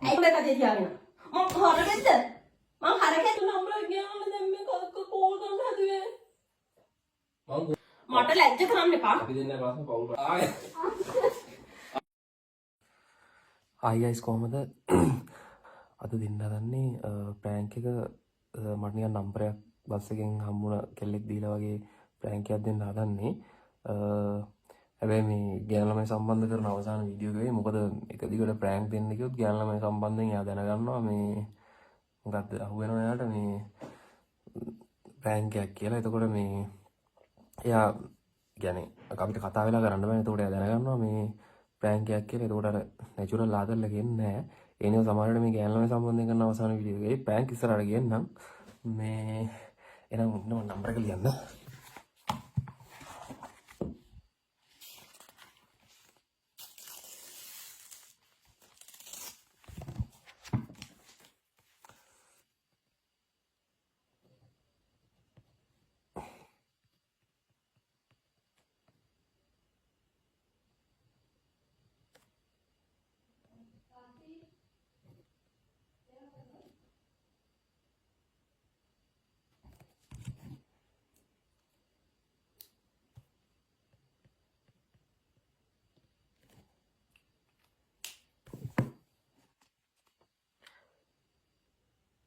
ඇයි මේ කටේ තියාගෙන? මං හරකෙක්ද? මං හරකෙක් නම්බර ගියාම දැන් මේ කෝල් කරන්න හැදුවේ. මං මට ලැජ්ජ කරන්න එපා. අපි දෙන්න පාසම පවුල් ආයෙ. හායි ගයිස්, කොහමද? අද දෙන්න හදන්නේ ප්‍රෑන්ක් එක. මට නිකන් නම්බරයක් බස් එකෙන් හම්බුණ කෙල්ලෙක් දීලා වගේ ප්‍රෑන්ක් එකක් දෙන්න හදන්නේ. හැබැයි මේ ගෑනු ළමයි සම්බන්ධ කරන අවසාන වීඩියෝ එක වෙයි. මොකද එක දිගට ප්‍රෑන්ක් දෙන්න ගියොත් ගෑනු ළමයි සම්බන්ධයෙන් එයා දැනගන්නවා මේ මොකද්ද අහුවෙනවා එයාට මේ ප්‍රෑන්ක් එකක් කියලා. එතකොට මේ එයා කියන්නේ අපිට කතා වෙලා කරන්න බෑනේ. එතකොට එයා දැනගන්නවා මේ ප්‍රෑන්ක් එකක් කියලා. එතකොට අර නැචරල් ආදල් එක එන්නේ නැහැ. ඒ නිසා සමහරවිට මේ ගෑනු ළමයි සම්බන්ධයෙන් කරන අවසාන වීඩියෝ එකේ ප්‍රෑන්ක් ඉස්සරහට ගියෙන්නම්. මේ එහෙනම් ඉන්න මම නම්බර් එක ලියන්න.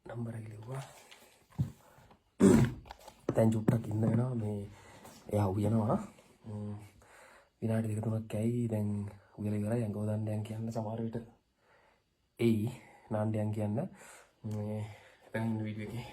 නම්බර් එක ලිව්වා. දැන් චුට්ටක් ඉන්න වෙනවා, මේ එයා උයනවා. විනාඩි දෙක තුනක් ඇයි දැන් උයලා ඉවරයි. ඇඟව දාන්න යන් කියන්න සමහර විට එයි නාන්න යන් කියන්න. මේ දැන් ඉන්න වීඩියෝ එකේ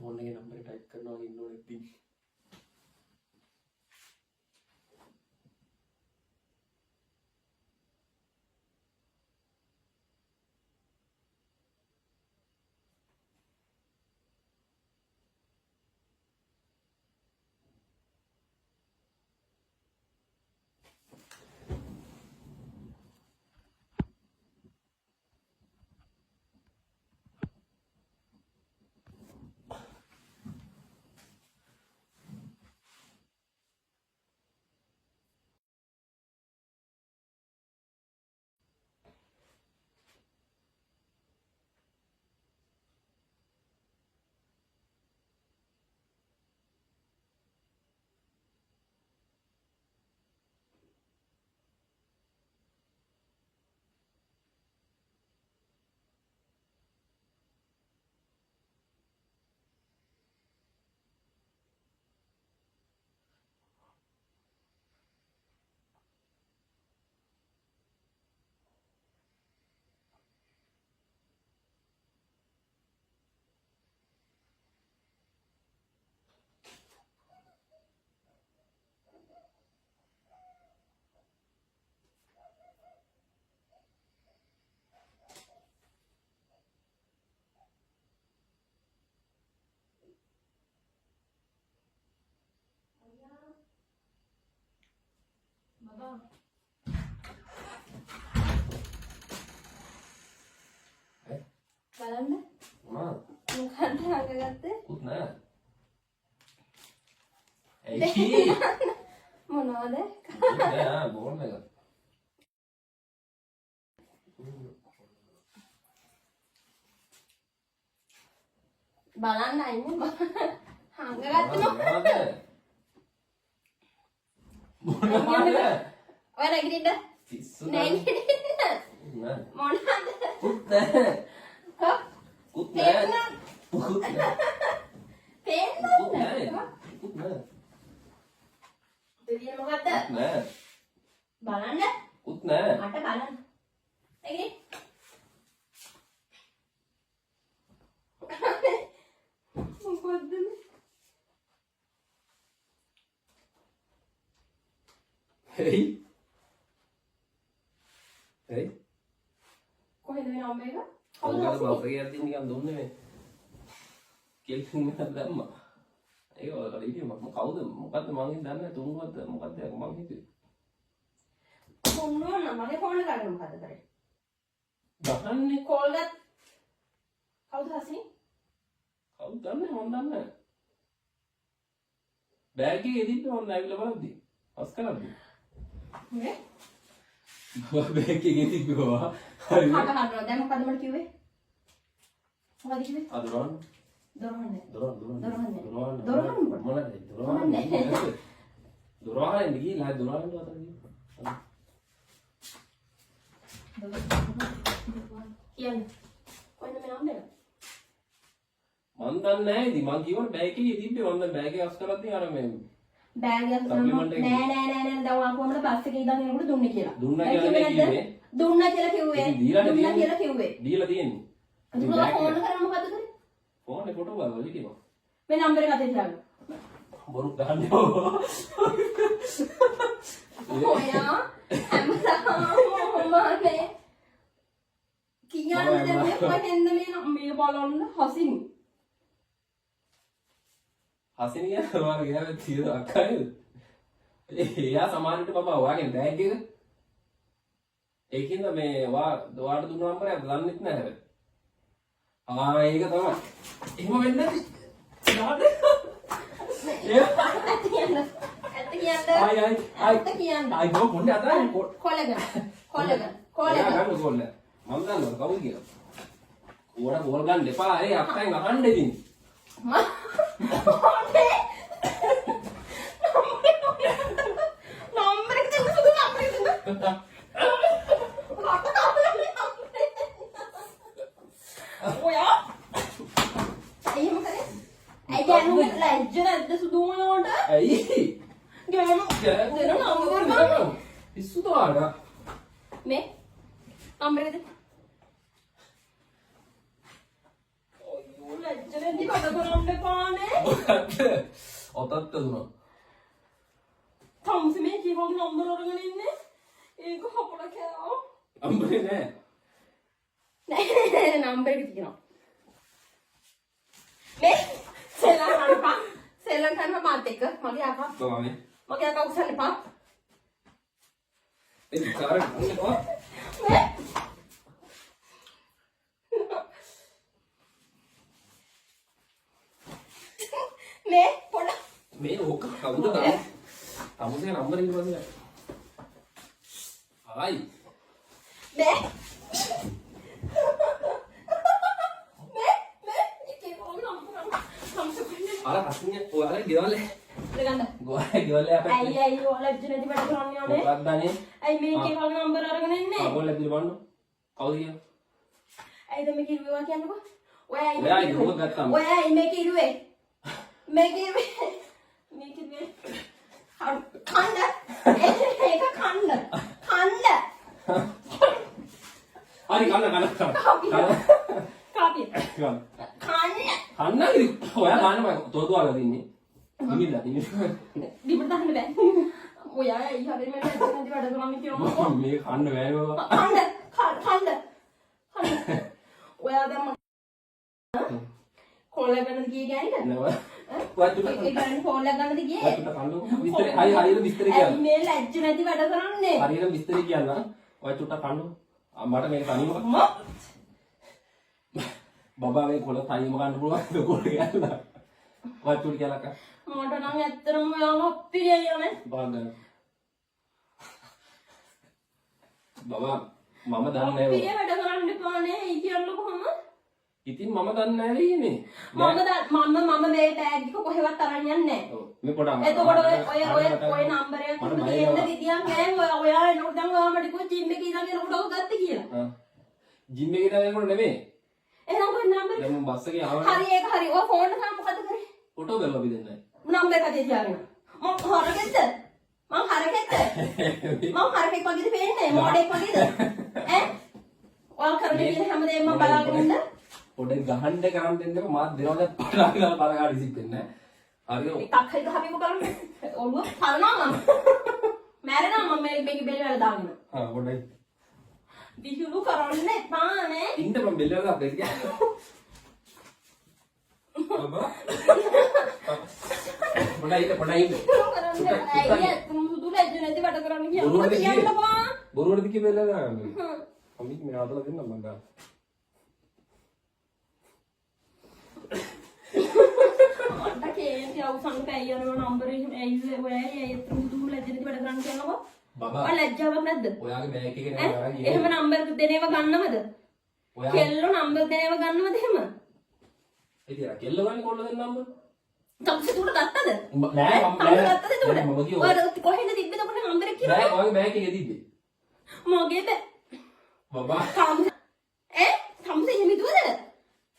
ෆෝන් එකේ නම්බර් එක ටයිප් කරනවා වගේ ඉන්න ඕනේ ඉතින්. බබා. බලන්න. මොනවද? මොකද්ද හංගගත්තේ? කුත් නෑ. ඇයි? මොනවද? නෑ, බෝල් එක. බලන්න අයිනේ හංගගත්තේ මොකද්ද? මොනවද? ඔය නැගිටින්න. පිස්සු. නැගිටින්න. නෑ. මොනවද? කුත් නෑ. හා? කුත් නෑ. පේන්න. කුත් නෑ. පේන්න. කුත් නෑ. කුත් නෑ. දෙවියන් මොකද්ද? නෑ. බලන්න. කුත් නෑ. මට බලන්න. නැගිටින්න. මොකද්ද මේ? ඇයි? ඇයි? කොහෙද මේ නම්බර් එක? කවුද මොකද හස්නේ? බස් එකේ යද්දි නිකන් දුන්නේ මේ කෙල්ලෙන් දැම්මා. ඒක ඔයාලා හිටියේ මම කවුද මොකද්ද මං හිතන්නේ නැහැ, තුන්වද්ද මොකද්ද මං හිතුවේ. දුන්නා නම් මගේ ෆෝන් එක අරගෙන මොකද කරේ? ගහන්නේ. කෝල් ගත් කවුද හසිනි? කවුද දන්නේ, මන් දන්නේ නැහැ. බෑග් එකේ තිබ්බේ මන් ඇවිල්ලා බලද්දි. අස් කරද්දි. මේ බබා බෑග් එකේ තිබ්බේ බබා. හරිද? හට හදනවා. දැන් මොකද මට කිව්වේ? මොකද කිව්වේ? ආ, දොරවන්න. දොරවන්නේ. දොරවන්න, දොරවන්න. දොරවන්නේ. දොරවන්න. දොරවන්න මොකද? මොනවද? දොරවන්න. දොරවන්න ගිහිල්ලා දොරවන්න වතන ගිහින්. කියන්න. කොහෙන්ද මේ නම්බර? මන් දන්නේ නැහැ ඉතින්. මං කිව්වනේ බෑග් එකේ තිබ්බේ. මන් දැන් බෑග් එක අස් කරද්දි අර මේ බෑග් එක සප්ලිමන්ට් එක. නෑ නෑ නෑ නෑ, දැන් ඔයා කොහමද බස් එකේ ඉඳන් එනකොට දුන්නේ කියලා. දුන්නා දැන් කියලා නෙමෙයි කිව්වේ නැද්ද? කිව්වේ. දුන්නා කියලා කිව්වේ. ඉතින් දීලානේ දුන්නා තියෙන්නේ. කියලා කිව්වේ. දීලා තියෙන්නේ. ඉතින් දුන්නා. බෑග් ෆෝන් එක කරා මොකද කරේ? ෆෝන් එකේ ෆොටෝ බලලා හිටියා. මේ නම්බර එක අතේ තියාගන්න. බොරු ගහන්න ඕ. ඔයා හැමදාම ඔහොමනේ. කියන්න දැන් මේ කොහෙන්ද මේ මේ බලන්න හසිනි. හසිනි කියන්නේ ඔයාලා ගියාම තියෙන අක්කා නේද? එයා සමහර විට බබා ඔයාගේ බෑග් එක ඒකින්ද මේ ඔයා ඔයාට දුන්න නම්බරය දන්නෙත් නෑ හැබැයි. ආ, ඒක තමයි. එහෙම වෙන්නේ නැති. ගහන්න. ඒ ඇත්ත කියන්න. ඇත්ත කියන්න. ආයි ආයි ආයි. ඇත්ත කියන්න. ආයි බෝ කොණ්ඩේ අතරින් කොලග. කොලග. කොලග. ඔයා ගන්න කොල්ල. මම දන්නවා කවුද කියලා. ඕකට බෝල් ගන්න එපා. ඒ අක්කෙන් අහන්න ඉතින්. මම හොඳේ. නම්බර එක දෙන්න සුදු නම්බර එක දෙන්න. කට කපලා නම්බර එක දෙන්න. ඔයා ඇයි එහෙම කරේ? ඇයි ගෑනු ලැජ්ජ නැද්ද සුදු මොනවට? ඇයි? ගෑනු දෙන නම්බර ගන්න. පිස්සුද ඔයාට? මේ නම්බර එක දෙන්න. අයියෝ, ලැජ්ජ නැති කතා කරන්න එපානේ. ඔතත් දුනා. තමුසේ මේ කීවගේ නම්බර අරගෙන ඉන්නේ? ඒක හපලා කෑවා. නම්බරේ නෑ. නෑ නෑ, නම්බර එක තියෙනවා. මේ සෙල්ලම් කරන්න එපා. සෙල්ලම් කරන්න එපා මාත් එක්ක. මගේ අකා බබා මේ. මගේ අකා උස්සන්න එපා. ඒ විකාර ගන්න එපා. මේ මේ පොඩ මේ ඕක කවුද දන්නේ? තමුසේ නම්බර ඊට පස්සේ ආයි මේ මේ මේ එකේ කොහොම නම්බර තමුසේ කොහෙන්ද? අර හසිනිය ඔයාලා ගෙවල් ගන්න. ගෝවා ගෙවල් අපේ. ඇයි ඇයි ඔයාලා ලැජ්ජ නැති වැඩ කරන්නේ අනේ? මොකක්ද අනේ? ඇයි මේ එකේ වගේ නම්බර අරගෙන ඉන්නේ? ආ, බෝල් ඇදලා බලන්න. කවුද කියන්නේ? ඇයිද මේ කිව්වේ ඔයා කියන්නකෝ? ඔයා ඇයි ඔයා මේ ඉතින් කිව්වේ? ඕක ගත්තාම. ඔයා ඇයි මේ කිව්වේ? මේ කිව්වේ මේ කිව්වේ කන්න, ඒක කන්න කන්න. හරි, කන්න කන්න කන්න. කාපිය. කාපිය. කන්න. කන්න. කන්න ඉතින් ඔයා ගන්න බෑ. තෝතු අරලා තින්නේ. හිමිලා හිමිලා. බිමට දාන්න බෑ. ඔයා ඇයි හරියට මට ලැජ්ජ නැති වැඩ කරන්නේ කියන්නකෝ? මේ කන්න බෑ බබා. කන්න කන්න කන්න. ඔයා දැන් මට කෝල් එක ගන්නද ගියේ ගෑනිට? නෑ, ඔයා චුට්ටක් ඒ ගෑණි කෝල් එක ගන්නද ගියේ? ඔයා චුට්ටක් කන්නකෝ. විස්තරේ හරි හරියට විස්තරේ ඇයි කියන්න. මේ ලැජ්ජ නැති වැඩ කරන්නේ? හරියට විස්තරේ කියන්න. ඔයා චුට්ටක් කන්නකෝ. ආ, මට මේක තනියම බබා මේ කොළ තනියම කන්න පුළුවන් කොළ කියලා. ඔයා චුට්ටක් කියලා කන්න. මට නම් ඇත්තටම ඔයාව අප්පිරියයි යන්නේ. බාගන්න. බබා මම දන්නේ නැහැ. අප්පිරිය වැඩ කරන්න එපානේ. ඒ කියන්න කොහොම? ඉතින් මම දන්නේ නැහැ නේ. මම මම මම මේ බෑග් එක කොහෙවත් අරන් යන්නේ නැහැ. ඔව් මේ පොඩ එතකොට ඔය ඔය ඔය ඔය නම්බරයක් මට බය තියෙන්න වෙනවා. විදියක් නෑ. ඔය ඔයා එනකොට දැන් ඔයා මට කිව්වා ජිම් එකේ ඉඳන් එනකොට ඔක ගත්තේ කියලා. ජිම් එකේ ඉඳන් එනකොට නෙමෙයි. එහෙනම් කොහෙන්ද නම්බර් එක? දැන් මම බස් එකේ ආවනේ. හරි, ඒක හරි. ඔය ෆෝන් එක මොකද කරේ? ෆොටෝ බැලුවා අපි දෙන්නයි. නම්බර් එක අතේ තියාගෙන. මං හරකෙක්ද? මං හරකෙක්ද? මං හරකෙක් වගේද පේන්නේ? මෝඩෙක් වගේද? ඈ? ඔයා කරන කියන හැමදේම මං බලාගෙන ඉන්න. පොඩ ගහන්න කරන් දෙන්න එපා. මාත් දෙනවා දැන් පටා ගාලා පර ගාලා රිසිප් වෙන්නේ නැහැ. හරිද? එකක් හරි ගහපිකෝ බලන්න. ඔළුව පලනවා මං. මැරෙනවා මං මේ මේක බෙල්ල වල දාගෙන. හා, පොඩයි. විහිළු කරන්න එපා නේ. ඉන්න මම බෙල්ල වල දාපේ කියලා. බබා පොඩයි ඉන්න, පොඩයි ඉන්න. විහිළු කරන්න එපා. ඇයි ඇත්තම සුදු ලැජ්ජ නැති වැඩ කරන්න බොරුවද කියන්න කිව්වේ? කියන්න බා. බොරුවටද කිව්වේ එල්ලලා දාගන්න. අපි මේ හදලා දෙන්නම් මං ගාව. මට කේන්ති අවසන් පැය යනවා නම්බර් එහෙම ඇයි ඔය ඇයි ඇයි උදුම් ලැජ්ජ නැති වැඩ කරන්න කියනකො. බබා ඔය ලැජ්ජාවක් නැද්ද? ඔයාගේ බෑග් එකේ නෑ අරන් ගියේ. එහෙම නම්බර් දෙන ඒවා ගන්නවද? ඔයා කෙල්ලෝ නම්බර් දෙන ඒවා ගන්නවද එහෙම? ඉතින් අර කෙල්ල ගන්නේ කොල්ල දෙන්න නම්බර්. තමුසේ තුන ගත්තද? නෑ මම තමුසේ නෑ ගත්තද එතකොට? මම කිව්වා. ඔය කොහෙන්ද තිබ්බේ තමුසේ නම්බර් එක කියලා? නෑ ඔයාගේ බෑග් එකේ තිබ්බේ. මගේ බෑ. බබා තමුසේ ඈ තමුසේ එහෙම හිතුවද?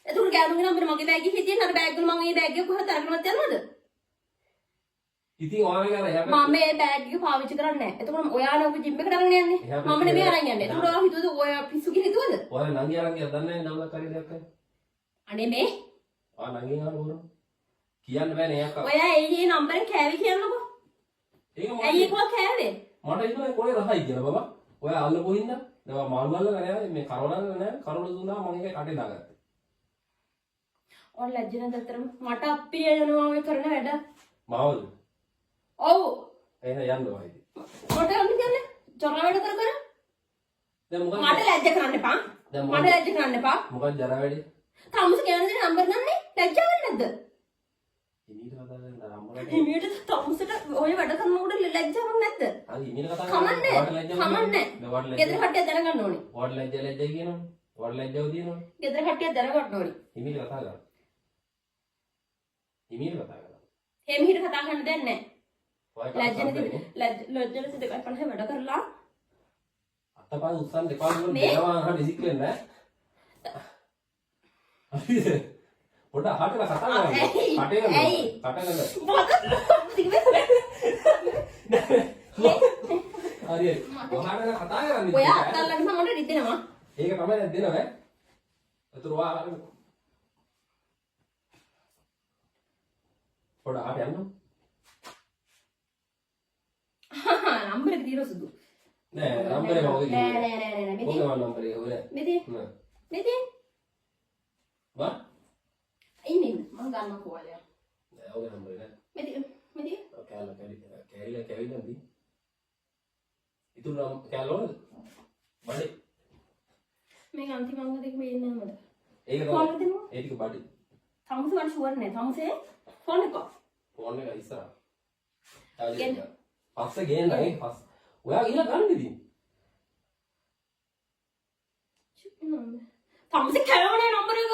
එතකොට ගෑනුගේ නම්බර මගේ බෑග් එකේ තියෙන අර බෑග් වල මම ඒ බෑග් එක කොහෙද අරගෙනවත් යනවද? ඉතින් ඔයාගේ අර එහා මම මේ බෑග් එක පාවිච්චි කරන්නේ නැහැ. එතකොට ඔයාලා ඔබ ජිම් එකට අරගෙන යන්නේ. එහා මම නෙමෙයි අරන් යන්නේ. එතකොට ඔයා හිතුවද ඔයා පිස්සු කියලා හිතුවද? ඔයාගේ නංගි අරන් ගියා දන්නේ නෑ දවල්ක් හරි දෙයක් හරි. අනේ මේ ඔයා නංගින් අහන්න ඕන. කියන්න බෑනේ එයා ඔයා ඇයි මේ නම්බරෙන් කෑවේ කියන්නකෝ? ඒක මට ඇයි ඒක ඔයා කෑවේ? මට හිතුණා ඒ කොලේ රසයි කියලා බබා. ඔයා අල්ලපු හින්දා දැන් ඔයා මාළු අල්ලලා නෑ මේ කරවල අල්ලලා නෑ කරවල දුන්නා මම ඒක කටේ දාගත්තා. ඔය ලැජ්ජ නැද්ද අතරම? මට අප්පිය යනවා ඔය කරන වැඩ. මාවද? ඔව්. එහෙනම් යන්න ඔයා ඉතින්. මට යන්න කියන්නේ ජරා වැඩ කර කර දැන් මොකක්ද මට ලැජ්ජ කරන්න එපා. දැන් මට මොකක්ද ලැජ්ජ කරන්න එපා. මොකක්ද ජරා වැඩේ? තමුසේ කියන දේ නම්බර් ගන්නේ ලැජ්ජාවක් නැද්ද? හිමීට කතා කරන්න අර අම්මලාට. හිමියට තමුසේට ඔය වැඩ කරනකොට ලැජ්ජාවක් නැද්ද? හරි හිමීට කතා කමන්නේ. ඔයාට ලැජ්ජාවක් කමන්නේ. නෑ. ඔයාට ගෙදර ලැජ්ජා කට්ටිය දැනගන්න ඕනේ. ඔයාට ලැජ්ජා ලැජ්ජා කියනවනේ. ඔයාට ලැජ්ජාව තියෙනවනේ. ගෙදර කට්ටිය දැනගන්න ඕනේ. හිමීට කතා කරන්න. හිමීට කතා කරන්න. හිමිහිට කතා කරන්න දෙයක් නැහැ. ඔයා ලැජ්ජ කතා නැති කරන්නේ. ලැජ්ජ ලැජ්ජ නැති දෙකයි පනහේ වැඩ කරලා අතපය උස්සන්න එපා කියලා මේ? දෙනවා අහන්න විසික් වෙන්න ඈ. හරිද? පොඩ්ඩක් අහකට කතා කරන්න. ඇයි? කටේ ගන්න. ඇයි? කටේ ගන්න. මොකද තිබේ හරි හරි. ඔයාට කතා කරන්න. ඔයා අත්තල්ලන්න මම මට රිදෙනවා. ඒක තමයි දැන් දෙනවා ඈ. ඒතර ඔයා අර පොඩ්ඩක් අහට යන්න. නම්බර් එක තියෙනවා සුදු. නෑ නම්බරේ මම ඔගේ නෑ කිව්වේ. නෑ නෑ නෑ මේ ඔගේ මම නම්බරේ ඔය නෑ. මේ තියෙන නෑ. මේ තියෙන බා ඉන්න ඉන්න මං ගන්නම් කෝලයක්. නෑ ඔගේ නම්බරේ නෑ. මේ තියෙන මේ තියෙන ඔව් කෑල්ල කැලි කෑරිලා කැවිලා දී. ඉතුරු නම් කෑල්ල ඕනද? බඩේ. මේක අන්තිම අංග දෙක පේන්නේ නෑ මට. ඒක ෆෝන් තමයි. එක දෙනවා. ඒ ටික බඩේ. තමුසේ මට ෂුවර් නෑ. තමුසේ ෆෝන් එක. ෆෝන් එක ඉස්සරහ. තව ගේන්න. දෙයක්. පස්සේ ගේන්න ඒ පස්ස. ඔයා ගිහලා ගන්න ඉතින්. තමුසේ කෑවනේ නම්බර් එක.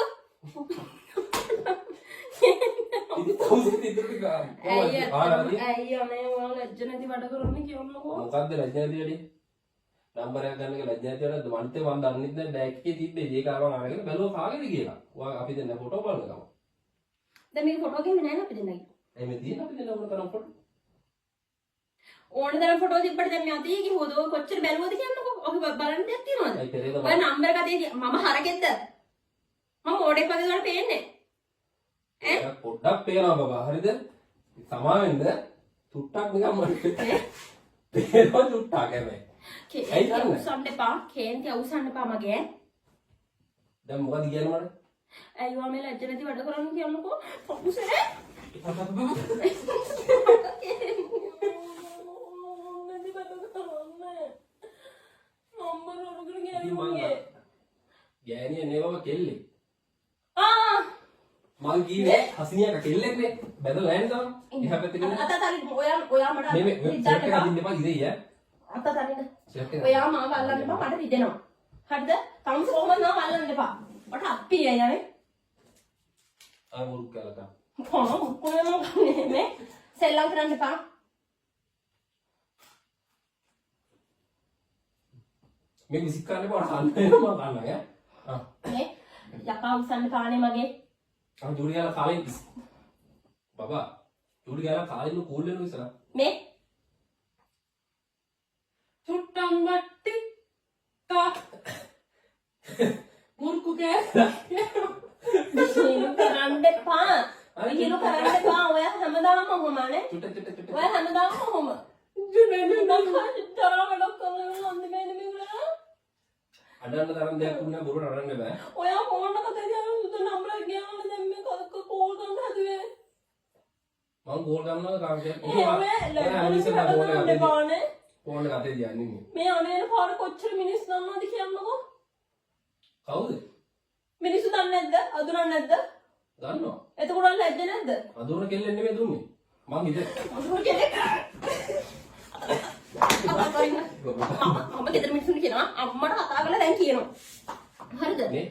ඉතින් තමුසේ ඉතුරු ටික ඇයි කොහොමද? ආලා ඇයි අනේ ඔයා ලැජ්ජ නැති වැඩ කරන්නේ කියන්නකෝ. මොකද්ද ලැජ්ජ නැති වැඩේ? නම්බරයක් ගන්න එක ලැජ්ජ නැති වැඩක්ද? මන්ට මන් දන්නෙත් නෑ බෑග් එකේ තිබ්බේ. ඒක අරන් අරගෙන බැලුවා කාගේද කියලා. ඔයා අපි දෙන්න ෆොටෝ බලන ගමන්. දැන් මේක ෆොටෝ එකේ නෑ නේ අපි දෙන්නගේ. ඇයි මේ තියෙන අපි දෙන්න ඕන තරම් ෆොටෝ. ඕන තරම් ෆොටෝ තිබ්බට දැන් මේ අතේ කිව්වද ඔය කොච්චර බැලුවද කියන්නකෝ. ඔක බලන්න දෙයක් තියනවද? ඇයි පෙරේද ඔය නම්බර් එක අතේ මම හරකෙක්ද? මම මෝඩෙක් වගේ ඔයාලට පේන්නේ. ඈ? එකක් පොඩ්ඩක් පේනවා බබා. හරිද? සමා වෙන්න තුට්ටක් නිකන් මට පේනවා තුට්ටක් හැබැයි. ඇයි කේන්ති දන්නේ? අවුස්සන්න එපා. කේන්ති අවුස්සන්න එපා මගේ. ඈ? දැන් මොකද කියන්නේ මට? ඇයි ඔයා මේ ලැජ්ජ නැති වැඩ කරන්නේ කියන්නකෝ. තමුසේ නැති වැඩ කරන්නේ. නම්බර් අරගෙන ඉතින් මං ගියා. ගෑණිය නේ බබා කෙල්ලෙක්. ආ මං කිව්වේ හසිනියක කෙල්ලෙක් නේ. බැදලා නෑනේ තාම. එහා පැත්තේ කෙල්ලෙක්. අත අතරින් ඔයා ඔයා මට මේ මේ රිදවන්න ෂර්ට් එක එපා. අදින්න එපා ඉතින් ඈ. අත අතරින් ෂර්ට් එක. ඔයා මාව අල්ලන්න එපා මට රිදෙනවා. හරිද? තමුසේ කොහොමද මාව අල්ලන්න එපා. මට අප්පියයි යන්නේ. ආ මුරුක් කාලා කා. කොහොම කොහොම මං කන්නේ මේ සෙල්ලම් කරන්න එපා. මේ විසික් කරන්න එපා අන්න වෙනවා මං කන්නම් ඈ. ආ මේ යකා උස්සන්න පානේ මගේ. ආ ජූඩි ගාලා කාලේ බබා ජූඩි ගාලා කාලේ ඉන්න කූල් වෙනවා ඉස්සර. මේ චුට්ටම් වට්ටි තා මුරුක්කු කෑල්ල. විහිළු කරන්න එපා. විහිළු කරන්න එපා. ඔයා හැමදාම ඔහොමනේ. චුට්ට චුට්ට චුට්ට. ඔයා හැමදාම ඔහොම. තරහ වැඩක් කරලා අන්තිමේ නෙමෙයි අඩන්න තරම් දෙයක් වුණා බොරුවට අඩන්න බෑ. ඔයා ෆෝන් එක අතේ තියාගෙන සුදු නම්බර් එක ගියාම දැන් මේ කෝල් කරන්න හැදුවේ. මං කෝල් කරනවා කාම එහෙම කියන්නේ. ලැජ්ජ නැති වැඩ කරන්න එපානේ. ෆෝන් එක අතේ තියන් ඉන්නේ. මේ අනේන පාර කොච්චර මිනිස්සු දන්නවද කියන්නකෝ. කවුද? මිනිස්සු දන්නේ නැද්ද? අඳුරන්නේ නැද්ද? දන්නවා. එතකොට ඔයාලා ලැජ්ජ නැද්ද? අඳුරන කෙල්ලෙක් නෙමෙයි දුන්නේ. මං ඉතින් අඳුරන කෙල්ලෙක්. කතා කරන්න. මම මම ගෙදර මිනිස්සුන්ට කියනවා, අම්මට කතා කරලා දැන් කියනවා. හරිද? නේ.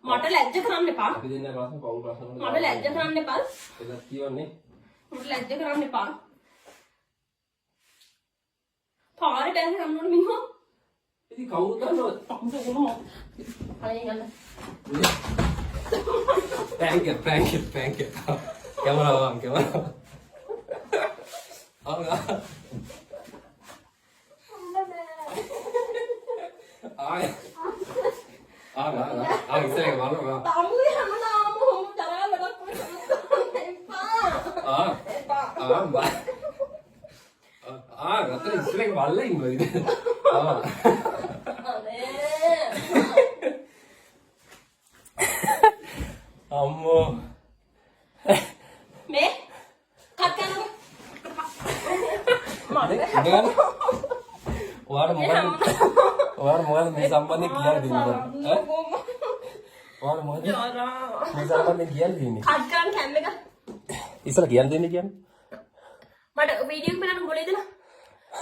මට ලැජ්ජ කරන්න එපා. අපි දෙන්න ප්‍රශ්න, පවුල් ප්‍රශ්න වලට. මට ලැජ්ජ කරන්න එපා. එලක් කියවන්නේ. මට ලැජ්ජ කරන්න එපා. පාරේ බැලන් යන්න ඕන මිනිහා. ඉතින් කවුරුද දන්නවද? පළවෙනි යන්න. ප්‍රැංක් එක, ප්‍රැංක් එක, ප්‍රැංක් එක. කැමරාව ආන්, කැමරාව. ආ ආ ආ ආ, ඉස්සර එක බලන්න. තමුගේ හැමදාම ඔහොම තරහ වැඩක් කරන්න එපා. ආ එපා. ආ බා ආ, අතන ඉස්සර එක බලලා ඉන්නවා ඉතින්. ආ. අනේ. අම්මෝ. මේ කට් කරන්නකෝ. මට ඉඳගන්න. ඔයාට මොකද, ඔයාට මොකද මේ සම්බන්ධයෙන් කියන්න දෙන්නේ මට? ඈ? ඔයාට මොකද මේ සම්බන්ධයෙන් කියන්න දෙන්නේ? කට් කරන්න කැම් එක. ඉස්සර කියන්න දෙන්නේ කියන්නේ. මට වීඩියෝ එක පෙන්නන්න මොලේ දෙලා.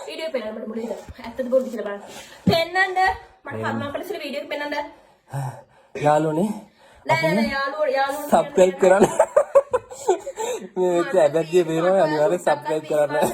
වීඩියෝ එක පෙන්නන්න මට මොලේ දෙලා. ඇත්තද බොරුද කියලා බලන්න. පෙන්නන්න. මට කරුණාකරලා ඉස්සර වීඩියෝ එක පෙන්නන්න. යාළුවනේ. නෑ නෑ නෑ, යාළුවෝ යාළුවෝ. සබ්ස්ක්‍රයිබ් කරන්න. මේ වෙච්ච ඇබැද්දිය පේනවා, අනිවාර්යෙන් සබ්ස්ක්‍රයිබ් කරන්න.